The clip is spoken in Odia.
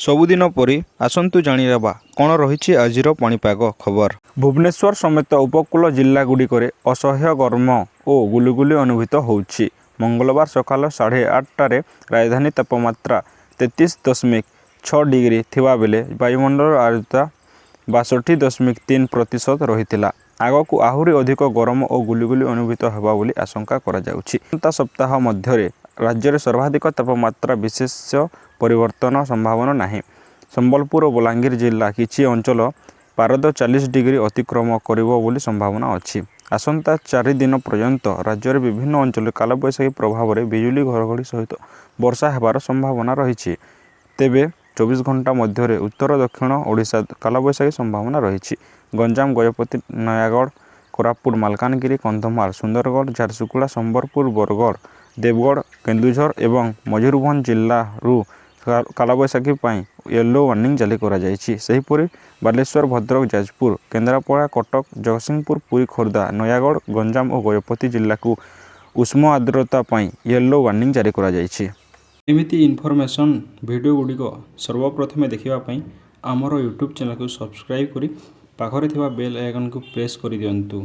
ସବୁଦିନ ପରି ଆସନ୍ତୁ ଜାଣିନେବା କ'ଣ ରହିଛି ଆଜିର ପାଣିପାଗ ଖବର। ଭୁବନେଶ୍ୱର ସମେତ ଉପକୂଳ ଜିଲ୍ଲାଗୁଡ଼ିକରେ ଅସହ୍ୟ ଗରମ ଓ ଗୁଳୁଗୁଳି ଅନୁଭୂତ ହେଉଛି। ମଙ୍ଗଳବାର ସକାଳ 8:30ରେ ରାଜଧାନୀ ତାପମାତ୍ରା 33.6 ଡିଗ୍ରୀ ଥିବାବେଳେ ବାୟୁମଣ୍ଡଳ ଆର୍ଦ୍ରତା 62.3% ରହିଥିଲା। ଆଗକୁ ଆହୁରି ଅଧିକ ଗରମ ଓ ଗୁଳୁଗୁଳି ଅନୁଭୂତ ହେବ ବୋଲି ଆଶଙ୍କା କରାଯାଉଛି। ଆସନ୍ତା ସପ୍ତାହ ମଧ୍ୟରେ ରାଜ୍ୟରେ ସର୍ବାଧିକ ତାପମାତ୍ରା ବିଶେଷ ପରିବର୍ତ୍ତନ ସମ୍ଭାବନା ନାହିଁ। ସମ୍ବଲପୁର ଓ ବଲାଙ୍ଗୀର ଜିଲ୍ଲା କିଛି ଅଞ୍ଚଳ ପାରଦ 40 ଡିଗ୍ରୀ ଅତିକ୍ରମ କରିବ ବୋଲି ସମ୍ଭାବନା ଅଛି। ଆସନ୍ତା 4 ଦିନ ପର୍ଯ୍ୟନ୍ତ ରାଜ୍ୟର ବିଭିନ୍ନ ଅଞ୍ଚଳରେ କାଳବୈଶାଖୀ ପ୍ରଭାବରେ ବିଜୁଳି ଘଡ଼ଘଡ଼ି ସହିତ ବର୍ଷା ହେବାର ସମ୍ଭାବନା ରହିଛି। ତେବେ 24 ଘଣ୍ଟା ମଧ୍ୟରେ ଉତ୍ତର ଦକ୍ଷିଣ ଓଡ଼ିଶା କାଳବୈଶାଖୀ ସମ୍ଭାବନା ରହିଛି। ଗଞ୍ଜାମ, ଗଜପତି, ନୟାଗଡ଼, କୋରାପୁଟ, ମାଲକାନଗିରି, କନ୍ଧମାଳ, ସୁନ୍ଦରଗଡ଼, ଝାରସୁଗୁଡ଼ା, ସମ୍ବଲପୁର, ବରଗଡ଼, ଦେବଗଡ଼, କେନ୍ଦୁଝର ଏବଂ ମୟୂରଭଞ୍ଜ ଜିଲ୍ଲାରୁ କାଳବୈଶାଖୀ ପାଇଁ ୟେଲୋ ୱାର୍ଣ୍ଣିଂ ଜାରି କରାଯାଇଛି। ସେହିପରି ବାଲେଶ୍ୱର, ଭଦ୍ରକ, ଯାଜପୁର, କେନ୍ଦ୍ରାପଡ଼ା, କଟକ, ଜଗତସିଂହପୁର, ପୁରୀ, ଖୋର୍ଦ୍ଧା, ନୟାଗଡ଼, ଗଞ୍ଜାମ ଓ ଗଜପତି ଜିଲ୍ଲାକୁ ଉଷ୍ମ ଆର୍ଦ୍ରତା ପାଇଁ ୟେଲୋ ୱାର୍ଣ୍ଣିଂ ଜାରି କରାଯାଇଛି। ଏମିତି ଇନଫର୍ମେସନ୍ ଭିଡ଼ିଓ ଗୁଡ଼ିକ ସର୍ବପ୍ରଥମେ ଦେଖିବା ପାଇଁ ଆମର ୟୁଟ୍ୟୁବ୍ ଚ୍ୟାନେଲକୁ ସବସ୍କ୍ରାଇବ୍ କରି ପାଖରେ ଥିବା ବେଲ୍ ଆଇକନ୍କୁ ପ୍ରେସ୍ କରିଦିଅନ୍ତୁ।